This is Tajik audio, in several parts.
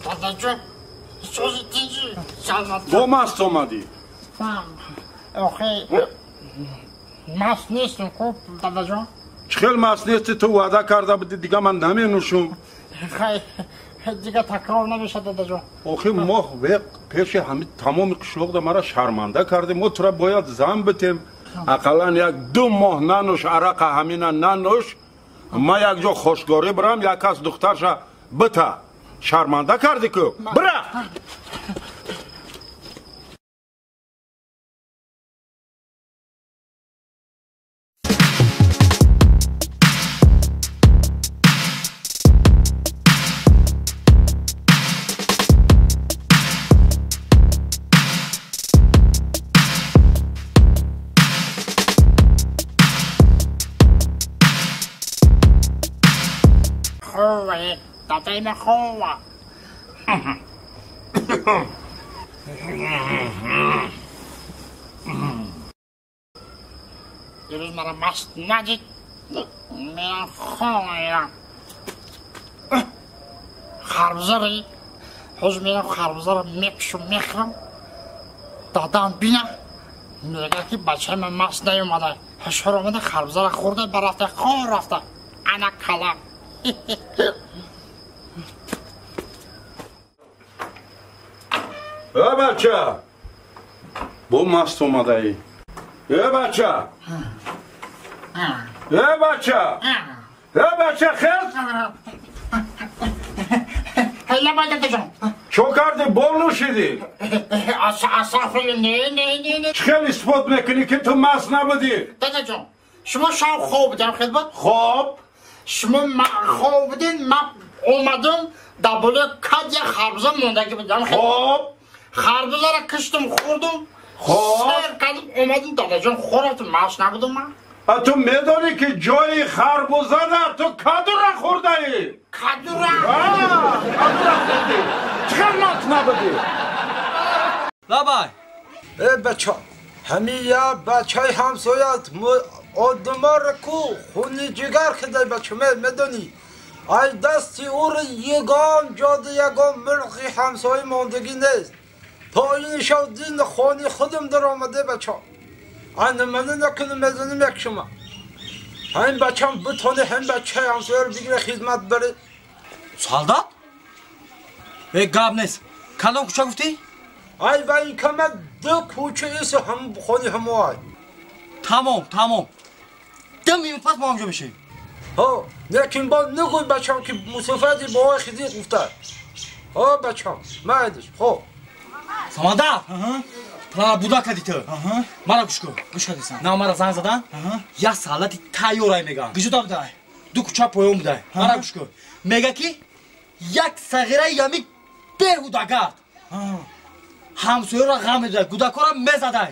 Дадаҷон, сӯзи тинҷӣ саломат. Бо маст омадӣ? Охе, маст нестам, хуб, дадаҷон. Чӣ хел маст нести? Ту ваъда карда будӣ, дига ман наменӯшум. Хай, дига такрор намешад, дадаҷон. Охи, мо пеши ҳами тамоми қишлоқда мара шарманда кардем. Мо тура бояд зан битем. Ақаллан як ду моҳ нанӯш арақа, ҳамина нанӯш. Ма як ҷо хошгорӣ бирам, як кас духтарша бита. Шарманда кардӣ ку, бира. Дадаи хова. Дирӯз мара маст надид, мерам хона. Харбузари ҳозир мерам, харбузаро мекушум, мехӯрам. Дадам бина, мегӯяд, ки бачаи ман маст наёмада, ҳушёр омада, харбузаро хӯрда, барафта, хор рафта. Ана калам. Э бача, бо маст омадаӣ? Э бача, э бача, э бача, хез! Лабай, дадаҷон. Чо кардӣ, бо нӯшидӣ? Астағфирулло, не, не, не, не. Чӣ хел исбот мекунӣ, ки ту маст набудӣ? Дадаҷон, шумо шав хоб будем, хидмат? Хоб. Шумо хоб будин, ман омадам, дар болои кад як харбуза мондагӣ будам. Хоб. Харбузаро киштам, хӯрдум. Хоб. Сер кардам, омадам, дадаҷон, хӯрдам, маст набудам ман. А ту медонӣ, ки ҷои харбузада ту кадура хӯрдаӣ? Кадура? Кадура хӯрдӣ. Чӣ хел маст набудӣ? Лабай. Э бача, ҳами я бачаи ҳамсоят одамаро ку хуни ҷигар кидай, бача, медонӣ? Ай дасти ӯро ягон ҷода ягон мирғи ҳамсоя мондагӣ нест. То ин шав дин хони худам даромаде, бача. Ана мана накунам, мезанам як шума. Ҳамин бачам битоне ҳамин бачаи ҳамсояро бигира, хизмат баре. Солдат? Э, гап нест. Кадом кӯча гуфтӣ? Ай военкомат ду кӯча ису ҳам хони ҳамоай. Тамом, тамом. 2 минут пас мо ҳамҷо мешавем. Ҳо, лекин бо нагӯй, бачам, ки мусофати бовои хизир гуфта. Ҳо, бачам, майдиш, хо. Самандар! Плана буда кардӣ ту. Мара гӯш кун. Гӯш кардисам. На, мара занг задан. Як солдати тайёрай мегӯянд. Гиҷода будай? Ду кӯча поён будай. Мара гӯш кун. Мега, ки як сағираи ями беҳудагард. Ҳамсояро ғам медодай, гудакора мезадай.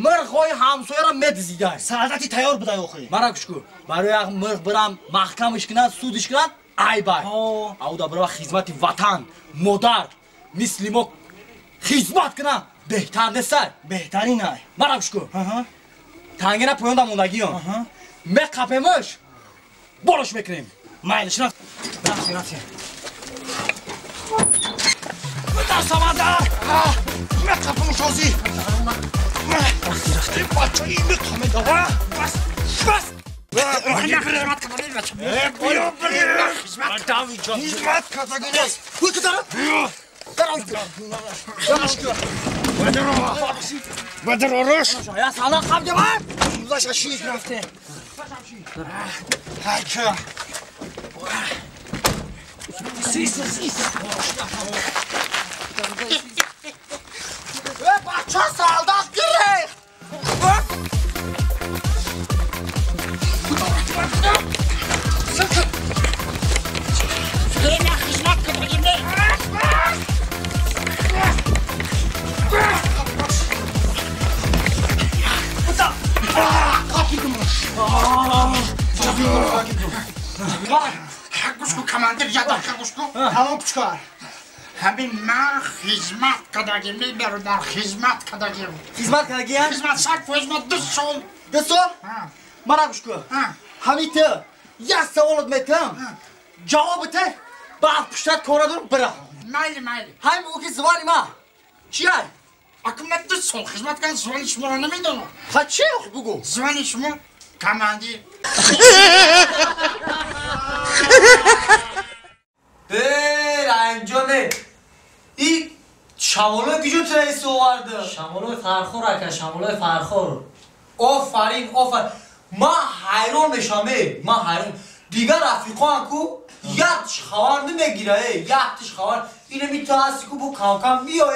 Мирғҳои ҳамсояро медизидай. Солдати тайёр будай охи. Мара гӯш кун. Барои як мирғ бирам маҳкамаш кунанд, судиш кунанд, айбай. Ауда бирава хизмати ватан, модар, мисли мо хизмат кунанд, беҳтар нестай? Беҳтаринай. Мара гӯш кун. Тангина поёнда мондагиён. Меқапемаш, болош мекунем. Майлиш, рафт. Рафтем, рафтем. Битар, Самандар! Меқапемаш ҳозир. Бачаи меқамедава. Бас, бас. Хизмат кардагӣ нест. Бадаророш. Я сала қабдиман. Рафтем. Ҳайка. Сис, сис. Э, бача, солдат гирифт. Хизмат кардагӣ. Гӯш кун, командир, як дақиқа гӯш кун. Тамом, кучкар. Ҳамин ман хизмат кардагим, бародар, хизмат кардагим. Хизмат кардагиям? Хизмат 100%, ман 2 сол. 2 сол? Мара гӯш кун. Ҳамин ту Як саволот метам. Ҷавобите ба пуштат кора дорам бира. Майли, майли. Ҳамин бугу ки звани ма. Чия? Ака ман 2 сол хизмат кардам, звани шуморо намедонам. Ха чи охи бугу? Звани шумо командир. Раимҷоне, и шамолои куҷо тураиси оварда? Шамолои Фархор ака, шамолои Фархор. Офарин, офарин. Ман ҳайрон мешавам, ман ҳайрон. Дигар рафиқоам ку яктиш хабар намегира, яктиш хабар. Инами ту ҳасти ку бу камкам биё.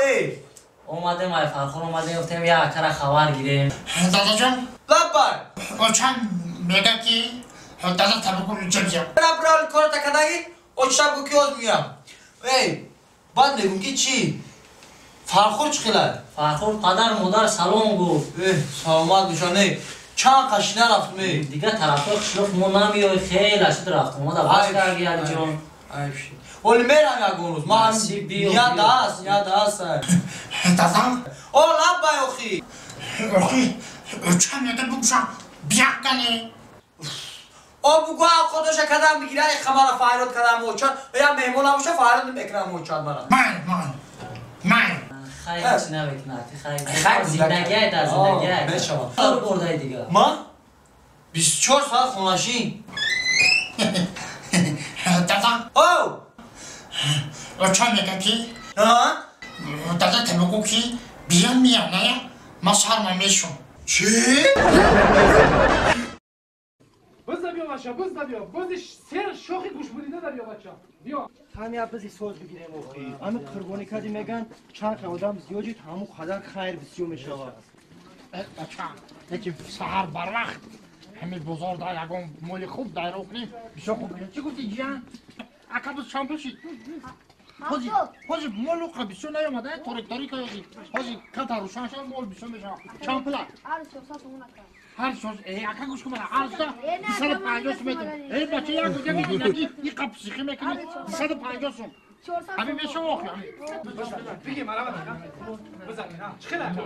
Омадем ай Фархор омадем, гуфтем як акара хабар гирем. Дадаҷон? Лаббай. Очам мега ки дада табуку ҷабзя. Бра бра кората кадаги? Очам гу ки оз меям. Эй, баъд мегум ки чӣ? Фархор чӣ хелад? Фархор падар модар салом гуфт. Саломат бошанд. Чанд қаши нарафтм. Дигар тарафҳои қишлоқ мо намеои, хеле шуд рафтм. Омада бас карди Алиҷон. Айб шуд. Оли мерам ягон рӯз. Ман ният аст, ният аст. Дадам? О, лаббай охи. Охи, очам мега бугушам бияккане. О бугу худоша кадам мегира, хамара файрод кадам очан. Я меҳмон набоша файрод мекунам очан мара. Май, май. Май. Хайр чӣ намекунад, хайр. Зиндагиай дар зиндагиай. Мешавад. Кор бурдай дигар. Ма 24 соат хонашин. Дада. О! Очам мега ки? А? Дада табуку ки биям миям ная, ма сарма мешум. Чӣ? Бизда биё бача, бизда биё. Бизи сер шохи гӯшбурида да биё бача. Биё. Ҳами я бизи соз бигирем охи. Ами қурбонӣ кардӣ меган, чанд одам зиёд шуд, ҳамун қадар хайр бисёр мешавад. Бача, лекин саҳар барвақт ҳами бозор дар ягон моли хуб дайро кунем, бисёр хуб. Чӣ гуфтӣ ҷиян? Ака биз чанд пул шид? Ҳози, ҳози мол уқа бисёр наёмада, торик торик ҳози. Ҳози ката рӯшан шавад, мол бисёр мешавад. Чанд пула? Ҳар 400 сомон ака. Ҳар чоз, ака гӯш кун, ҳар са 250 сом метем. Бача, як як иқа психи мекунӣ, 250 сом. Ҳамин мешава охи, ҳамин. Бигем, марҳамат ака. Бизан, ина. Чӣ хел ака?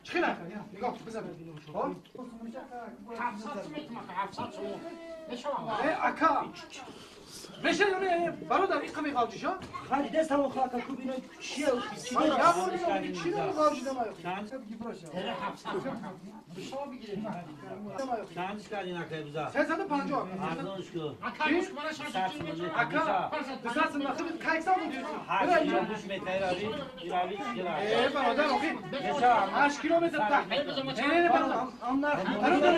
Чӣ хел ака? Нигоҳ, бизан. 700 сом метем ака, 700 сом. Мешава. Ака. Меша ё не, бародар, иқа меғалҷиша? Хари дестам охи ака, ку бино чия? Я бор бино, чӣ меғалҷида май? Чанд кардин ака биза? 350. Арзонш ку. Ака, гӯш кун, мана шаш Ака, дусад сом нахӯрд, кайксам буд. Гӯш метаи рави, рави чӣ хела? Бародар, охи, 8 километр та. Не, бародар. Бародар,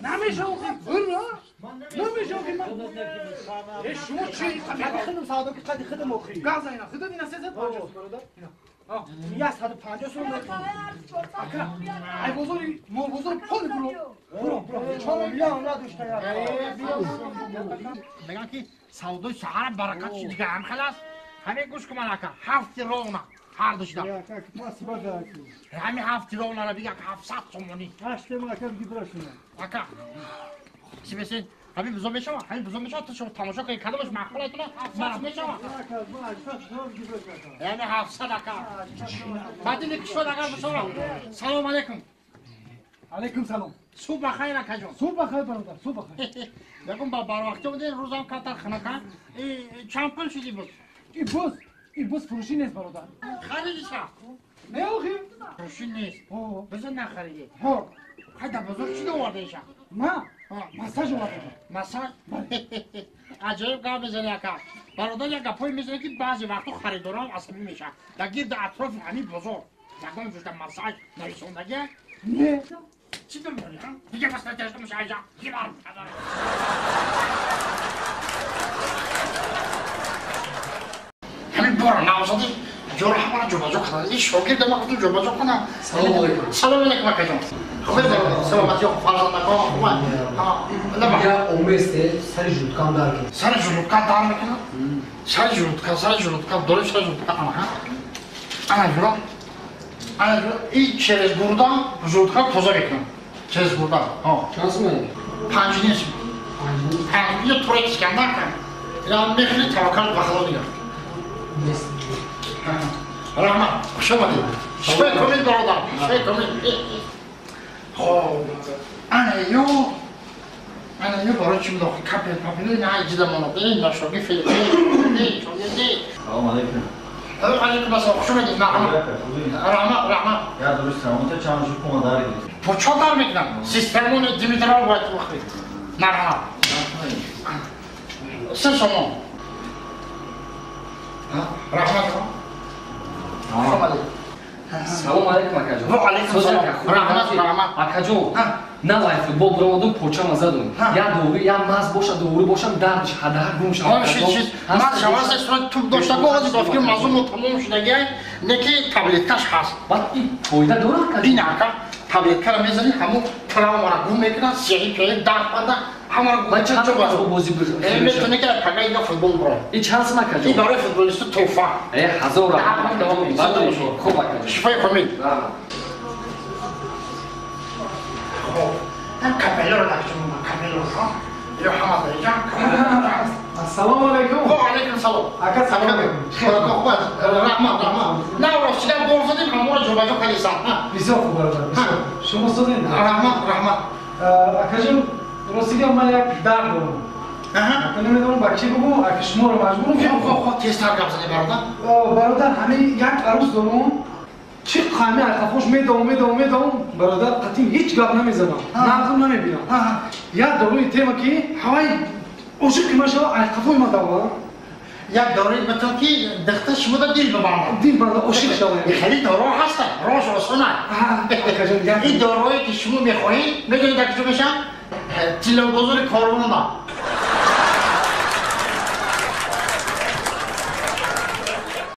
намеша охи, бур, намеша охи. Шумо чӣ? Қади хидм савдо ки қади хидм охи. Газа ина, хидм ина 350 бародар. Ина. 150 сом метем. Ака, ай бозори, мол бозор пол буро. Буро, буро. Чор миллион надошта я. Меган ки савдои саҳара баракат шуд дигар ҳам хел аст. Ҳамин гӯш кун ман ака, 7 рона ҳар душта. Ҳамин 7 ронара бига 700 сомонӣ. 8 ака биги бирашуна. Ака, чӣ бесен? ҳамин бузо мешава, ҳамин бузо мешава, ту шумо тамошо кунед, кадомаш маъқул айтуна, ман мешава. Яъне 700 ака. Баъди кишвар агар бишава. Салом алейкум. Алейкум салом. Субҳ бахайр акаҷон. Субҳ бахайр бародар, субҳ бахайр. Ягон ба барвақти омадем, рӯзам камтар хинака. Чанд пул шуди буз? И буз, и буз фурӯшӣ нест бародар. Харидиша? Не охи? Фурӯшӣ нест. Бизо нахаридӣ. Ҳо. Хай дар бозор чӣ овардаиша? Ма? Массаж овардам. Массаж? Аҷоиб гап мезанӣ ака. Бародар як гапҳое мезанӣ ки баъзе вақтҳо харидорам асабӣ мешавад. Дар гирди атрофи ҳамин бозор ягон ҷушта массаж нависондагия? Не. Чӣ думонӣ? Дига масъала дошта меша айҷа. Гибар. Ҳамин бора навзоди ҷоро ҳамаро ҷобаҷо карданд. Ин шогирда ман гуфтам ҷобаҷо кунам. Салом алейкум. Салом алейкум акаҷон. Хуб бародар, саломатӣ фарзандако хуб. Я оместе сари жуткам дар кунад. Сари жуткам дар мекунад? Сари жуткам, сари жуткам, дори сари жуткам ана. Ана ҷура. Ана ҷура, и через гурда жуткам тоза мекунам. Через гурда. Ҳо. Чанд сум? 5 ним сум. 5 ним турек Искандар кан. Я мехли таваккал ба Худо дигар. Раҳмат, хуш омадед. Шифои комил бародар, шифои комил. Хоб, ана ё Ана ё барои чӣ будохи капел папел на иҷида монад. Эй нашоги филиппин. Салом алейкум. Алейкум ассалом. Хуш омадед. Раҳмат. Раҳмат, раҳмат. Я дуруст самонта чанд шуд кума дар гирифт. Почо дар мекунам. Системони Димитров бояд бихӯред. Марҳамат. Се сомон. Раҳмат. Хуш омадед. Салом алейкум акаҷон. Ва алейкум салом. Раҳмат, раҳмат. Акаҷон, навай футбол буромадум, почама задум. Я дору, я маз боша, дору бошам, дардш ҳадаҳ гум шавад. Маз шавад, сурат туп дошта гоҳ ба фикр мазмун тамом шудагиай, не ки таблеткаш ҳаст. Баъд ин фоида дорад акаҷон? Бин ака, таблеткаро мезанӣ, ҳамон травмаро гум мекунад, сиёҳи пиёли дард банда, ҳамаро гум мекунад. Чанд вақт бозӣ метавонӣ ки пага ига футбол бурад. Ин чанд сум акаҷон? Ин барои футболисту тӯҳфа. Э, ҳазор раҳмат. Хуб акаҷон. Шифои комил. Хуб, капеллоро дакчунам, капеллоро. Ё ҳама даиҷа. Ассалому алайкум. Ва алайкум салом. Ака, салом алайкум. Худо хуб аст. Раҳмат, раҳмат. На, ростига гол задем, ҳамонро ҷобаҷо кардисам. Бисёр хуб бародар, бисёр. Шумо созед? Раҳмат, раҳмат. Акаҷон, ростига ман як дард дорам. Ака намедонам ба кӣ бигӯм, ака шуморо маҷбурам. Хуб, хуб, хуб, тезтар гап занед бародар. Бародар, ҳамин як арӯс дорам. Чӣ қами айқафош медавам, медавам, медавам, бародар, қатъин ҳеҷ гап намезанам, нағзм намебинам. Як доруи тема ки ҳавай ошиқи ман шава, айқафои ман давам. Як доруи батон ки дихта шумода дил бибандад. Дил банда, ошиқ шава. Хеле доруҳо ҳастанд, роҳш осон аст. Ин доруҳое ки шумо мехоҳед, медонед дар куҷо мешаванд? Тиллобозори Корвонда.